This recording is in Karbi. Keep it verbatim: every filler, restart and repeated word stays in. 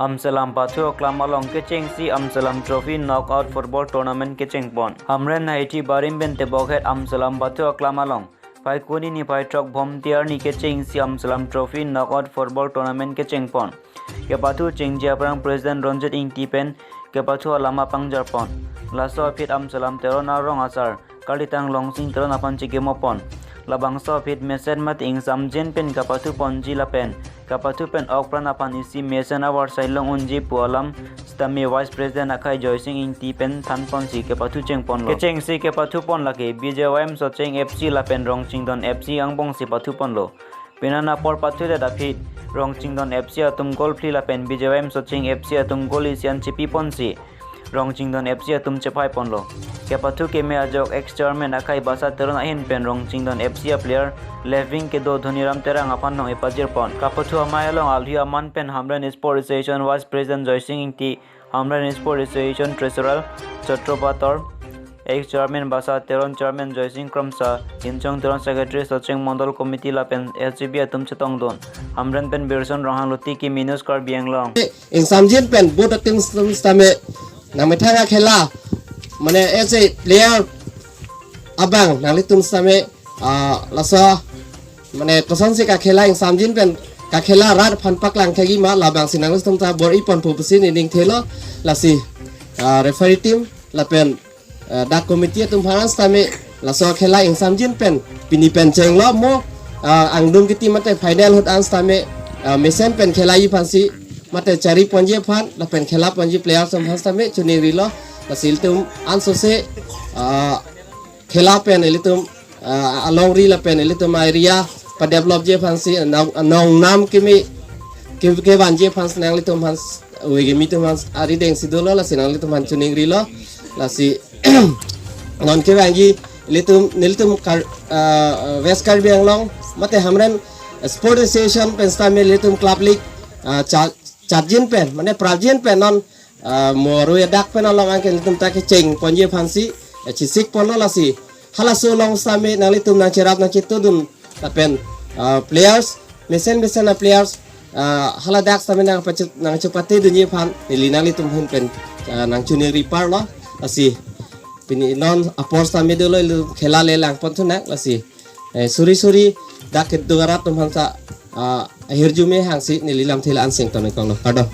Amsalam pathu aklam along kechengsi Amsalam Trophy Knockout Football Tournament kechengpon. Hamren Haithi barim pen tebokhet Amsalam pathu aklam along Phaikuni niphai throk Bhomti arni kechengsi Amsalam Trophy Knockout Football Tournament kechengpon. Kepathu chengji aphrang President Ronjit Ingti pen kepathu alam apangjarpon. Laso aphi Amsalam Teron arong asar kalitang Longsing Teron aphan chekimopon. Labangso aphi mesen mate ingsamjin pen kapathuponji lapen kapathu pen okpran aphan isi mesen avarsai long unji pu alam sitame Vice President akhai Joysing Ingti pen thanponsi kepathu chengponlo. Kechengsi kepathuponlake B J Y M Socheng F C lapen Rongchingdon F C angbongsi pathuponlo. Penang apor pathudet aphi Rongchingdon F C atum goal phli lapen B J Y M Socheng F C atum goal isi an chepiponsi Rongchingdon F C atum chephaiponlo. Kepathu keme ajok ex chairman akhai Basa Teron ahin pen Rongchingdon F C a player left wing kedo Dhoniram Terang aphan nong epajirpon. Kapathu amei along alhi aman pen Hamren Sport Association Vice President Joysing Ingti, Hamren Sport Association Treasurer Chotro Pator, ex chairman Basa Teron, chairman Joysing Kramsa, Inchong Teron, secretary Socheng Mondol Committee lapen S G B atum chetongdun. Hamren pen Birson Ronghang, Luti Kimi News Karbi Anglong. Ingsamjin pen both team sitame nangmethang akhela, mane as a player abang nanglitum sitame, ah, laso mane kosonsi kakhela, ingsamjin pen kakhela rat aphan paklang thekji ma, labangsi nanglitum ta bor-iponpo pusi neli ning thelo. Lasi, ah, referee team lapen, ah, dak committee atum aphan sitame laso khela ingsamjin pen pini pen chenglo mo, ah, angdung kiti mate final ahut an sitame, ah, mesen pen khelaji aphansi mate chariponji aphan lapen khelaponji players atum aphan sitame choningrilo. Lasi ilitum ansose, ah, khela pen ilitum, ah, alongri lapen ilitum area padevelopji aphansi nong, nongnam kimi, ki, kevanji aphansi nanglitum aphan, ove kimi atum aphan arideng si dolo, lasi nanglitum aphan choningrilo. Lasi non kevangji ilitum, nelitum Kar-, ah, West Karbi Anglong mate Hamren Sport Association pen sitame ilitum club league, ah, cha-, charjin pen mane prapjin pen non, ah, mo arve adak pen along anke ilitum ta kechengponji aphansi, eh, chesikponlo. Lasi halaso along sitame nanglitum nangcherap nangchetudun lapen, ah, players, mesen mesen a players, ah, haladak sitame nangpache-, nangchepatedunji aphan neli nanglitum ahin pen, ah, nangchoningri parlo. Lasi pini non apor sitame dolo, ilitum khela le langponthu nang. Lasi, eh, suri suri dak kedo arat atum aphansi, ah, ahirjume hangsi neli lamthe la-an si ingtonpikoklo. Kardom.